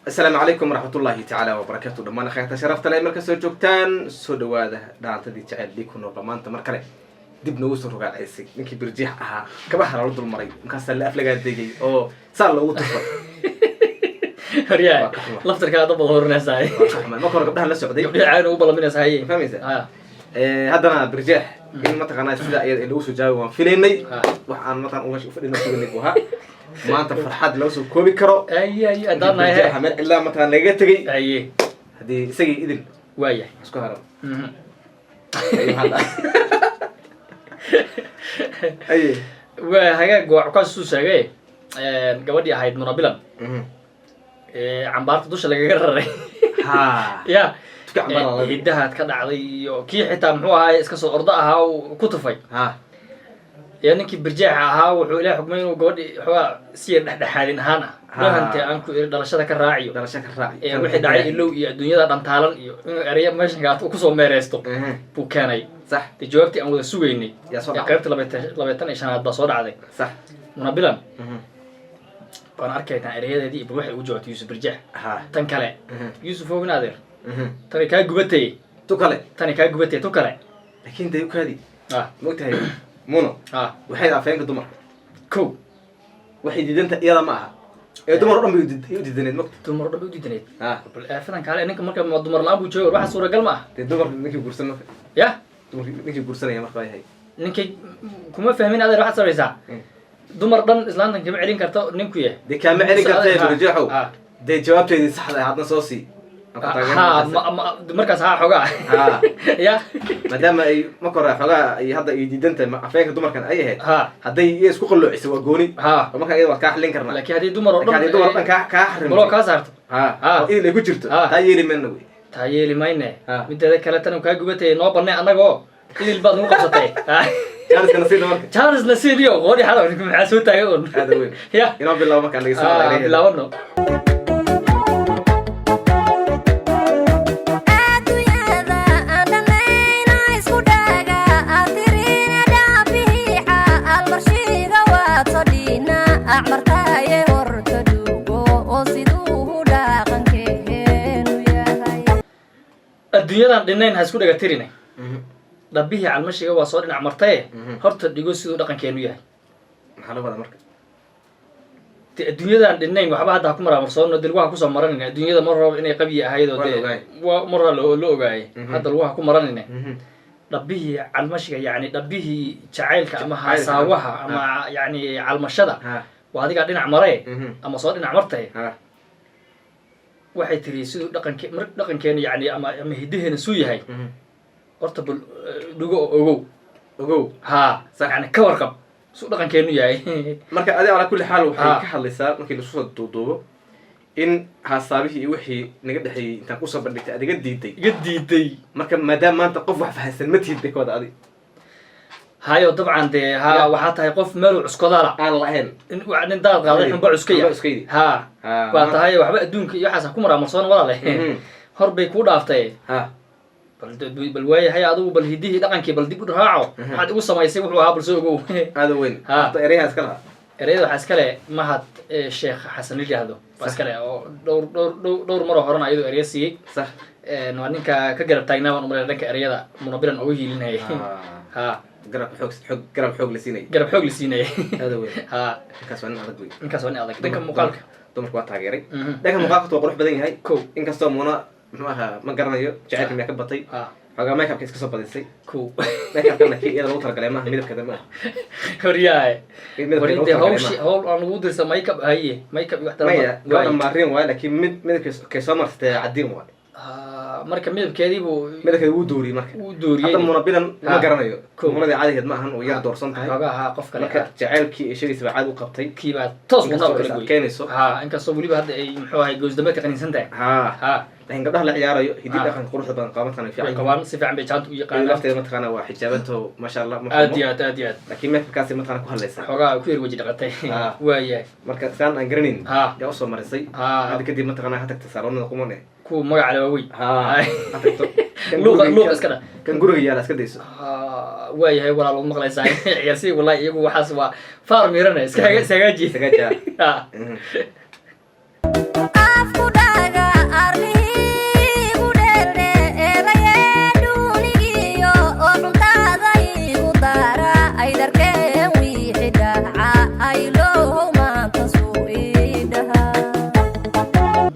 Asalaamu calaykum waraxmatullaahi tacaala wabarakaatu. Dhammaan akhyaarta sharafta leh, marka soo joogtaan, soo dhawaada. Dhaantadii jecel lii ku nool maanta mar kale dib noogu soo rogaal ceysay. Ninkii Birjeex ahaa kabaha lala dulmaray, markaasaa la af lagaa degay oo saa loogu tufay. Horyaa. Waa ka xumahay. Laftarkaa dad baad horinaysaa. Waa ka xumahay. Marka hore gabdhahan la socday. Gabdhihi cayn ugu ballaminaysaa, haye. Ma fahmaysa? Ha. Haddana Birjeex in mataqaanaa sida iyada ay lagu soo jawaabay waan filaynay. Ha. Wax aan mataqaan meesha ufadhina suganay buu ahaa. Maanta farxad loo soo koobi karo. Aye, aye, haddaan nahay. Birjeexa meel cidlaa mataqaan lagaga tegay. Haye. Haddii isagii idil waayahay. Isku haran. Aye, maxaa dhahay? Aye. Waa hagaag, waa cukaas suu sheegay gabadhii ahayd Munabilan ee cambaarta dusha lagaga raray. Ha. Ya. Tuka cambaar laga- Hidahaad ka dhacday iyo kii xitaa muxuu ahaay iska soo ordo ahaa uu ku tufay. Ha. Iyo ninkii Birjeexa ahaa wuxuu Ilaah xukmay inuu gabadhii xoogaa si yar dhexdhexaadin ahaan ah Ha. dhahante aan ku iri dhalashada ka raaciyo. Dhalasho ka raaci. Ee wixii dhacay ilow iyo adduunyada dhantaalan iyo inuu ereya meeshan kusoo meereysto buu keenay. Dee jawaabtii aan wada sugaynay Yaa soo ee dhacday. Qaybta 25aad baa soo dhacday. Munabilan baan arkaynaa ereyadeedii iyo bal waxay ugu jawaabtay Yuusuf Birjeex. Tan kale, Yuusuf ogin adeer, tani kaa gubatay. Tu kale. Tani kaa gubatay, tu kale. Laakiin dee ukaadi. Ah. Maogtahay Muno, waxay afeenka dumarka. Kow. Waxay diidanta iyada ma aha ee dumar o dhan bay u diidaneed, mogta? Dumar o dhan bay u diidaneed. Ha. Bal aafadan kaale ninka marka ma dumar la-aan buu jooga? Waxa suuragal ma ah. Dee dumarka ninkii guursan marka. Ya. Dumarki ninkii guursanaya marka waa yahay. Ninkay kuma fahmin adeer, waxaad samaysaa dumar dhan islaantan kama celin karto ninku yahay. Dee kaama celin kartee. Ha. Birjeexow. Ha. Dee jawaabteedii saxda ah hadna soo sii. Aan ku taageerno Ha. markaas. Markaas ha xoogaa. Ha. Ya. Maadaama ay marka hore xoogaa ay hadda ay diidan tahay afeenka dumarkan ay ahayd, ha hadday iya isku qalloocisa waa gooni. Ha. Oo markaa iyada waad kaa xallin karnaa. Laakiin haddii dumar oo laakiin dhan haddii dumar o dhan kaa baloo xarimtay kaa saarto. Ha. Ha. Oo idil ay ku jirto. Ha. Taa yeeli mayna wey. Taa yeeli mayne. Ha. Mideeda kale tan kaa gubatay noo banay annagoo idil baad nagu qabsatay. Ha. Jaaniska nasiida marka. Charles nasiidiyo qoodhi xalo ninka maxaa soo taagay un? Aada weyn. Ya. Inoo bilaabo markaan dhegeysan. Ah, bilaabano. Adduunyada aan dhammayna isku dhaga atirina dhaabihiixa almarshiga waad sodhina acmartaye horta dhugo oo siduu dhaqankeenu yahay. Adduunyadan dhinayn ha isku dhaga tirine, dhabbihii calmashiga waa soo dhinac martaye. Horta dhigo siduu dhaqankeenu yahay. Maxaa la wadaa marka? De adduunyadan dhinayn waxba hadda ha ku maraamarsoonno, de lugaha kusoo maranayna adduunyada mar horeba inay qabyi ahayd oo Waa la dee ogaayay. waa mar hore loo ogaayay. Hadda lugaha ku maranayne dhabbihii calmashiga, yacni dhabbihii jacaylka ama Jacaylka, haasaawaha ama yacni calmashada waa adigaa dhinac maree ama soo dhinac martaye. Waxay tiri siduu dhaqanke mar dhaqankeenu yacni ama hiddaheena suu yahay. Horta bal dhugo oo ogow. Ogow. Haa. Sax. Yani ka warqab suu dhaqankeenu yahay. Marka adi calaa kulli xaal waxay Ha. ka hadlaysaa markii laisku soo duuduubo in haasaabihii iyo wixii naga dhexeeyey intaan kusoo bandhigtay adiga diiday. Iga diiday. Marka maadaama maanta qof wax fahansan ma tihid bay ka wada adi. Hayo, dabcan dee ha. Ya. Waxaa tahay qof meeluu cuskodala aan lahayn. Nin daad qaaday xunba cuskaya. Xunba cuskaydi. Ha. Ha. Waa tahay waxba adduunka iyo waxaas ha ku maraamarsoon walaale. Hor bay kuu dhaaftay. Ha. Bal waayahay, adigu bal hiddihii dhaqankii bal dib u raaco. Waxaad igu samaysay wuxuu ahaa bal soo ogow. Aada weyn. Ha. Horta eryaha iska lahaa. Ereyada waxaa iskale Mahad Sheekh Xasan la yidhaahdo waa iskale oo dhowr dhowr dhowr dhowr maroo horena ayadoo ereya siiyey. Waa ninka ka garab taagnaa baan umalaya dhanka ereyada Munabilan uga hiilinayay. Ha. Garab xoog xoog, garab xoog la siinayay. Garab xoog la siinayay. Aada weyn. Ha. Ninkaas waa nin adag wey. Ninkaas waa nin adag dhanka muuqaalka. Dumarka waa taageeray. Dhanka muuqaalka waa qurux badan yahay. Kow. Inkastoo Muna muxuu ahaa ma garanayo jacaylka miyaa ka batay. Xoogaa makeupka iska soo badisay. Kow. Makeupka laakiin iyada lagu talagalay maaha, midabkeeda ma aha. Horyaay. Midabkeeda lagu Waridee talagalay hawshi maaha. Hawl aan lagu dirsa makeup, haye, makeup iyo wax Maya. daran. Gabadha maariin waaye, laakiin mid midabka kay soo marsatay cadiin waaye. Marka midabkeedii buu Midabkeeda wuu dooriyey marka. Wuu dooriyey. Hadda Munabilan ma garanayo. Kow. Munadii caadigeed ma ahan oo yar doorsan tahay. Xoogaa haa, qof kale. Marka jacaylkii ay sheegaysa baa caadi u qabtay. Kiibaa toos wadnaha Inkastoo u kala is gooyey. adkeynayso. Ha, inkastoo weliba hadda ay muxuu ahay goosdambeedka qaniinsan tahay. Ha. Ha. Laakiin gabdhaha la ciyaarayo hidii dhaqanka quruxda badan qaba mataqana Way fiican. qabaan, si fiican bay jaanta u Iyada yaqaanaan. Lafteeda mataqaana waa xijaabanto, maasha Allah, ma Aad xumo. iyo aad, aad iyo aad. Laakiin makeupkaasi mataqana ku hadlaysa. Xoogaa ku yar weji dhaqatay. Waayahay. Marka saan aan garanayn yaa usoo marisay. Ha. Hadda kadib mataqana ha tagta saaloonada quman eh. Kuwa magaca le waaweyn. Ha, ha tagto. Kan Luuqa guriga- luuqa iska dha. Kan guriga yaala iska dayso. Ha, waayahay walaal, waad maqlaysaa ciyaarsiy wallahi iyagu waxaas waa faar miirane iska ishagaaji. Isagaaji, ah. Ha. Afku dha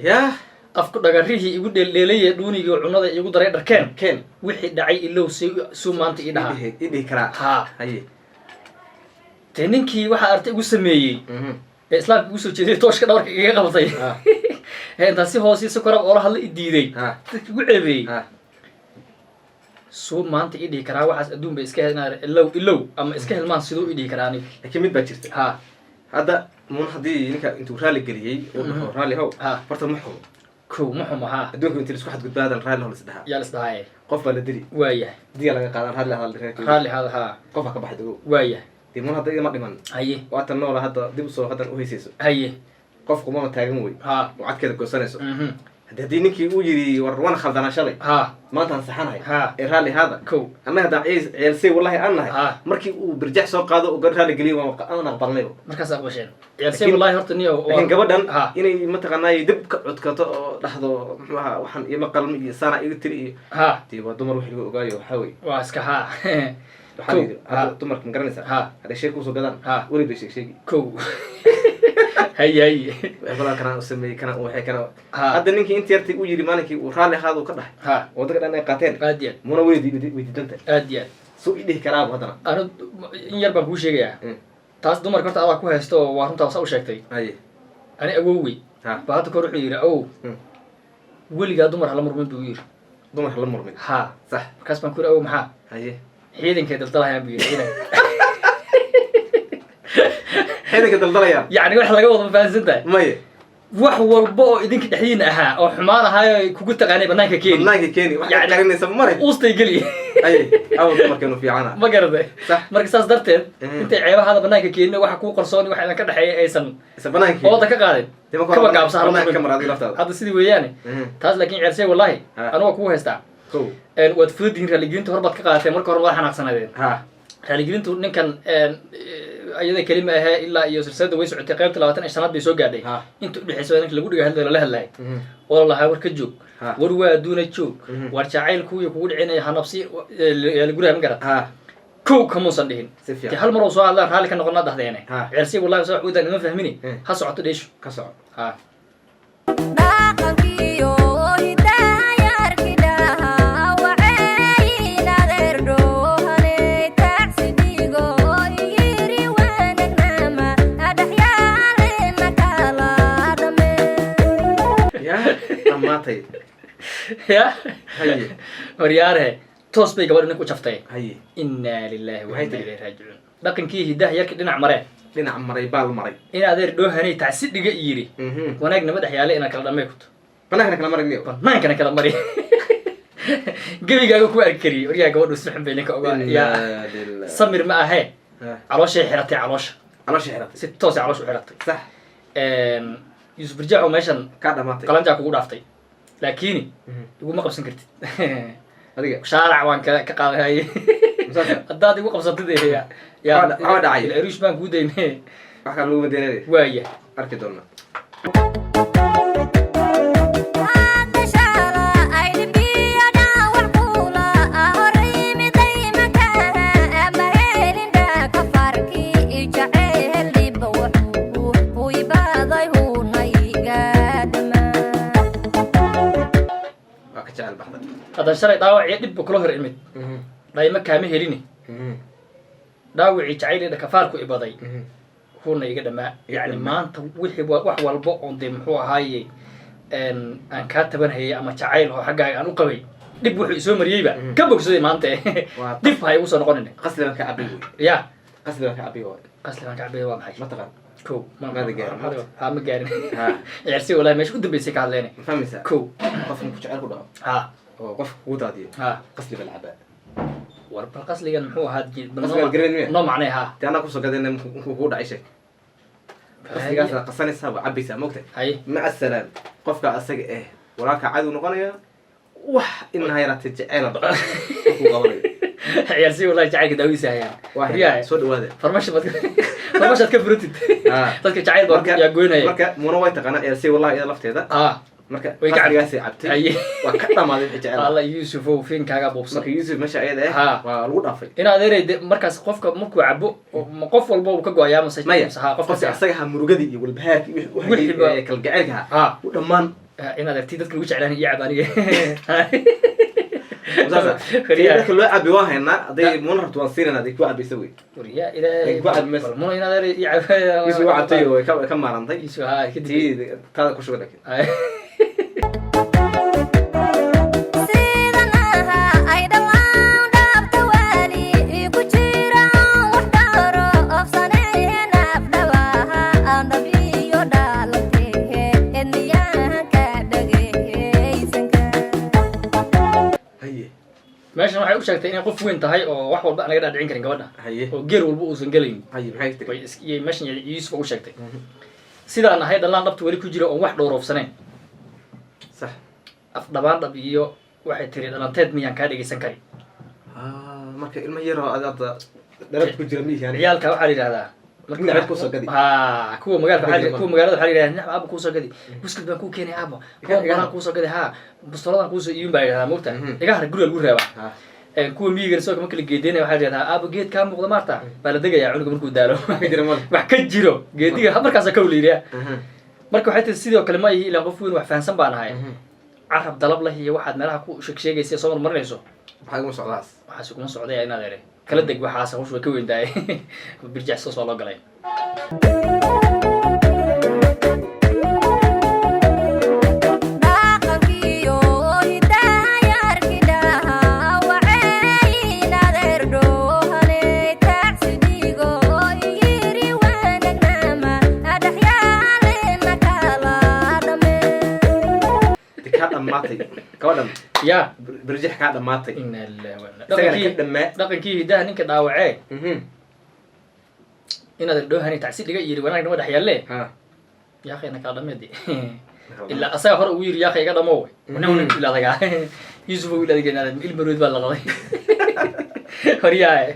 Yah. Afku dhagarihii igu dheeldheelayee, dhuunigii cunada igu daray dharkeen. Ken. Wixii dhacay ilow, si suu maanta ii dhahaa. Idhihi karaa. Ha. Haye. Dee ninkii waxaa artay igu sameeyey ee islaamka igu soo jeeday, tooshka dhabarka igaga qabtay, ee intaan si hoos si korab oola hadla i diiday, dadka igu ceebeeyey, suu maanta ii dhihi karaa waxaas adduun bay iska hel, ilow ilow ama iska helmaan? Siduu ii dhihi karaa aniga? Laakiin mid baa jirta. Hadda mun haddii ninka intuu raalli geliyey uu dhaho raalli how, horta ma xumo. Kow, ma xumo, ha. Adduunka intii laisku xadgudbaadan raalli how lasdhahaa. Yaa lisdhahaye. Qof baa la dili, diya laga qaadan, raalli hadal reerkooda. Raalli hada, ha. Qof baa ka baxay dogow. Dee mun hadda idama dhiman. Waatan noola hadda dib usoo haddan uheysayso. Qof kumama taagan wey oo cadkeeda goosanayso. Haddii ninkii uu yidhi war wana khaldanaa shalay, maantaan saxanahay, ee raalli haada. Annaga haddaan ciyaalsay wallahi aan nahay, markii uu birjax soo qaado oo gar raalli geliyo, waan aan aqbalnayba. Markaas aqbasheen ciyaalsay wallahi horta niyo. Laakiin gabadhan inay mataqaanaa dib ka codkato oo dhahdo muxuu ahaa waxaan iyo maqalmi iyo saana iga tiri iyo dee waa dumar wax lagu ogaayo waxaa wey. Waa iska ha. Waxaa la yidhi hadda dumarka ma garanaysaa, hadday sheeg kusoo gadaan, welig bay sheeg sheegi. Kow, haye haye. Waxay kanaan u sameeyey, kanaan waxay kanaan. Hadda ninkii intii yartay uu yidhi maalinkii uu raalli ahaado ka dhahay, oo dadka dhan ay qaateen, Aad iyo aad. Muna way weydiidanta. Aad iyo aad. Suu i dhihi karaaba haddana. Anu in yar baan kuu sheegayaa. Taas dumarka horta adaa ku haysto oo waa runtaa saa u sheegtay. Ani awowgey baa hadda kahor wuxuu yidhi, awow, weligaa dumar hala murmin, buu yidhi. Dumar hala murmin. Ha. Markaas baan ku yidhi, awow, maxaa? Ciidankay daldalahayaan, buu yidhi, ciidanka. Ciidanka daldalayaan. Yacni wax laga wada ma fahansan tahay? Maye. Wax walba oo idinka dhexdiina ahaa oo xumaan ahaayo ay kugu taqaanay banaanka keeni. Banaanka keeni wax. Yacni- qarinaysa mare. Uustay geli. Haye, awow dumarkeenu fiicana. Ma garatay? Marka saas darteed, intay ceebahaada banaanka keenin, waxa kuu qarsoon, waxa idan ka dhexeeya aysan isa banaanka ooda ka qaadin, Dee marka kaba hore gaabsa hala banaanka murmin. Ka mar adiga laftaada. Hadda sidii weeyaane. Taas laakiin ceelsay wallahi, anu waa kugu haystaa. Waad fududihiin raaligelinta hor baad ka qaadatee, marka hore waad xanaaqsanaadeen. Raaligelintu ninkan ayada kelima ahee ilaa iyo silsilada way socotay, qaybta 25aad bay soo gaadhay. Inta udhexeysa waa ninka lagu dhiga hadlay, lala hadlayay oo lalahaa war ka joog, war waa adduuna joog, war jacaylkuwiyo kugu dhicinaya ha nafsi yaa la guraya, ma garat? Kow kamuusan dhihin. Si fiican. Dee hal mar oo soo hadlaan raalli ka noqonaa dhahdeene. Ceelsi wallahi soo xuudan ima fahmini. Ha socoto dheeshu. Ka soco. Dhaqankiyo hidaayarkidhaha waceyn adeerdhohaney tacsidigo yiri wanagnama adhaxyaalena kala dhame. Ya dhammaatay. Ya. Haye. Horyaare, toos bay gabadha ninka u jaftay. Inaa lillahi wa Maxay inaa tiri? ilayhi raajicuun. Dhaqankii hidaha yarkii dhinac maree, dhinac maray, baal maray, in adeer dhoohanay tacsi dhiga yiri, wanaagnama dhex yaale inaan kala dhamay kuto. Banaankana kala maray miyo? Banaankana kala mari, gebigaaga ku arki kariyey. Waryaa, gabadhu si xun bay ninka oga yaa. Inaa lillahi. Samir ma ahee. Calooshay xiratay, caloosha. Caloosha xiratay. Si toosay caloosha u xiratay. Yuusuf Birjaaxo meeshan Kaa dhamaatay. Qalanjaa kugu dhaaftay, laakiin iguma qabsan kartid. Adiga. Shaarac waan ka qaaday. Masaasa? Haddaad igu qabsatid ya. Waxaa dhacay. Ariish baan kuu dayne. Wax kale lagu madeenaday. Waaya. Arki doonaa. Hadda shala ay dhibiyo dhaawac kula horimidaymakaha ama helin dhaka farki jaceyl dhiba wuxuu uybaday hunaygaadama. Waa ka jecel baxda. Haddaan shalay dhaawac iyo dhibba kula hor imid, dhayma kaama helini, dhaawacii jacayl iyo dhakafaarku ibaday huna iga dhamaa. Yani Dhamaa. Maanta wixii wax walba oon dee muxuu ahaaye aan kaa tabanhayay ama jacayl oo xaggaaga aan u qabay, dhib wuxuu isoo mariyeyba ka bogsaday maanta. Waa Dib ha igu soo noqonin. Qasli baan ka cabay wey. Ya. Qasli baan ka cabay waay. Qasli baan ka cabay waa maxay? Ma taqaan? Kow. Maada gaarin. Ha, ma gaarin. Ciyaarsi wallahi meesha u dambeysay ka hadleyne. Ma fahmaysaa? Kow. Qof markuu jecel ku dhaco oo qofka kugu daadiyo, qasli baa la cabaa. War bal qasligan muxuu ahaa? Bal Qasligan garan miya? Noo macnay, ha. Dee anaa kusoo gadayna muxuu kugu dhacay sheeg. Qasligaasaa qasanaysaa, waa cabaysaa, mogtahay? Haye. Maca asalaam, qofka asaga eh walaalka cadow noqonaya, wax inaha yaraatee jeceyla dhaco markuu qabanayo. Ciyaarsi wallahi jacaylka daawiisa hayaan. Waa Waryahay. Soo dhawaada. Farmasha baad, farmashaad ka furatid. Dadka jacayl baa yaa goynaya. Marka muna way taqaanaa ciyaarsi wallahi iyada lafteeda. Marka Way ka qasligaasay cabtay. Haye. Waa ka dhamaaday wixii jecel. Alla Yuusufow, fiinkaaga buubsan. Marka Yuusuf meesha ayada eh waa lagu dhaafay. In adeeray de markaas qofka markuu cabo ma qof walba uu ka go-ayaa mase Maya. mase ha qofka qofka asaga ha murugadii iyo walbahaarkii wixii u hayay Wixii ee kalgaceylka ha u dhammaan. Inaad arti dadka lagu jeclaan iyo cab aniga. Saasa tii dadka loo cabi waan haynaa. Hadday Muna rabto waan siinayna, hadday ku cabaysa wey. Waryaa, Ilaahay. Ku cabi maysa. Bal Muna inaad ar iyo cab. Yusuf waa cabtay oo way ka maarantay. Yusuf, haa, kadib. Tii taada ku shuba laakiin. Sidan ahaa ay dhammaan dhaabta waali igu jiraan, wax dharo ofsaneen afdhawaha aan dhabiyo dhaalantehe edniyaanka dhageysanka. Haye. Meeshan waxay u sheegtay inay qof weyn tahay oo wax walba aan laga dhaadhicin karin gabadha oo geer walba uusan gelayn. Haye, maxay tiri? Bay iyay meeshan Yuusuf u sheegtay, sidaan ahay dhallaan dhabta weli ku jira oon wax dhowroofsanayn. Af dhabaan dhab iyo waxay tiri dhalanteed miyaan kaa dhegeysan kari? Ah, marka ilmo yaroo aad hadda dhalad ku jira miihi aniga. Ciyaalka waxaa la yidhahdaa Dhinac kusoo gadi. Ha, kuwa magaalka waxaa Kuwa kuwa magaalada waxaa la yidhahdaa, "Dhinac aaba kuusoo gadi, buskud baan kuu keenay aaba, kuwan baran kuusoo gadi, ha, bustoladan kuusoo iibin," baa la yidhahdaa, mogta. Iga har, guriga lagu reebaa. Kuwa miyigana sidoo kale marka la geedeynaya waxaa la yidhahdaa, "Aaba, geed kaa muuqda maarta," baa la degayaa cunuga markuu daalo. Wax ka jira male. Wax ka jiro geediga markaasa ka wliiriya. Marka waxay tiri, sidoo kale ma ihi, ilaan qof weyn wax fahansan baan ahay. Carab dalab leh iyo waxaad meelaha ku sheeg sheegaysa soo marmarinayso. Maxaa iguma socdaas? Waxaas kuma socday inaad ere kala deg, waxaas hawshu way ka weyn tahay. Birjax soos baa loo galay. Dhaqankiyo hidaayarkidhaha wacey inadeerdhohane tacsidigo yiri wanagnama adhaxyaalena kala dhame. Di kaa dhammaatay gabadhan. Ya. Birjix kaa dhammaatay. Inna lillahi wa inna Isagana ka dhaqankii dhammaa. Dhaqankii hidaha ninka dhaawacee inaad erdhohani tacsi dhiga yiri wanaag nama dhex yaalle. Yaaqayna kaa dhameedi, ilaa asaga hore ugu yiri, "Yaaqay, iga dhamow." Nin ila adagaa Yusuf uu ila adagaa inaad ilmarood baa la qaday horyaaye.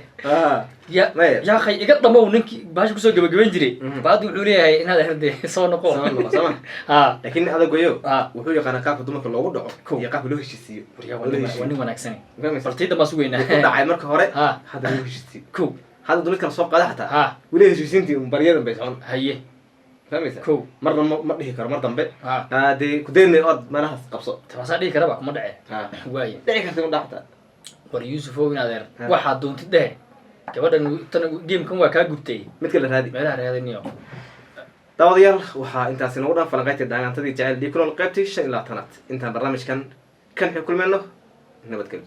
Ya. Maya. Yaaqay, iga dhamow, ninkii baasha kusoo gabagabayn jiray. Ba hadda wuxuu leeyahay inaad herde soo noqo. Soo noqo, soo ma? Ha. Laakiin adagoyo wuxuu yaqaanaa qaabka dumarka loogu dhaco iyo qaabka loo heshiisiiyo. Waryaa, Loo waa heshiiyo. nin wanaagsani. Fahmaysa? Bal tii dambaan sugeynaa. Ku dhacay marka hore. Hadda loo heshiisiiyo. Hadda dumid kala soo qaada xataa. Weli heshiisiintii un baryadan bay socon. Fahmaysa? Marna ma dhihi karo mar dambe. Dee kudaynay ood meelahaas qabso. Tamaasaa dhihi karaba kuma dhace. Waaya. Dhici karta un dhac xataa. War Yuusuf ow, in adeer, waxaad doontid dhehe, gabadhan tan gamekan waa kaa gubtay. Mid kale raadi. Meelaha raadiniyo. Daawadayaal, waxaa intaasi nagu dhan falanqaynta daagaantadii jacayl dhiig ku nool, qaybtii 25aad. Intaan barnaamijkan kan xig kulmayno, nabadgelyo.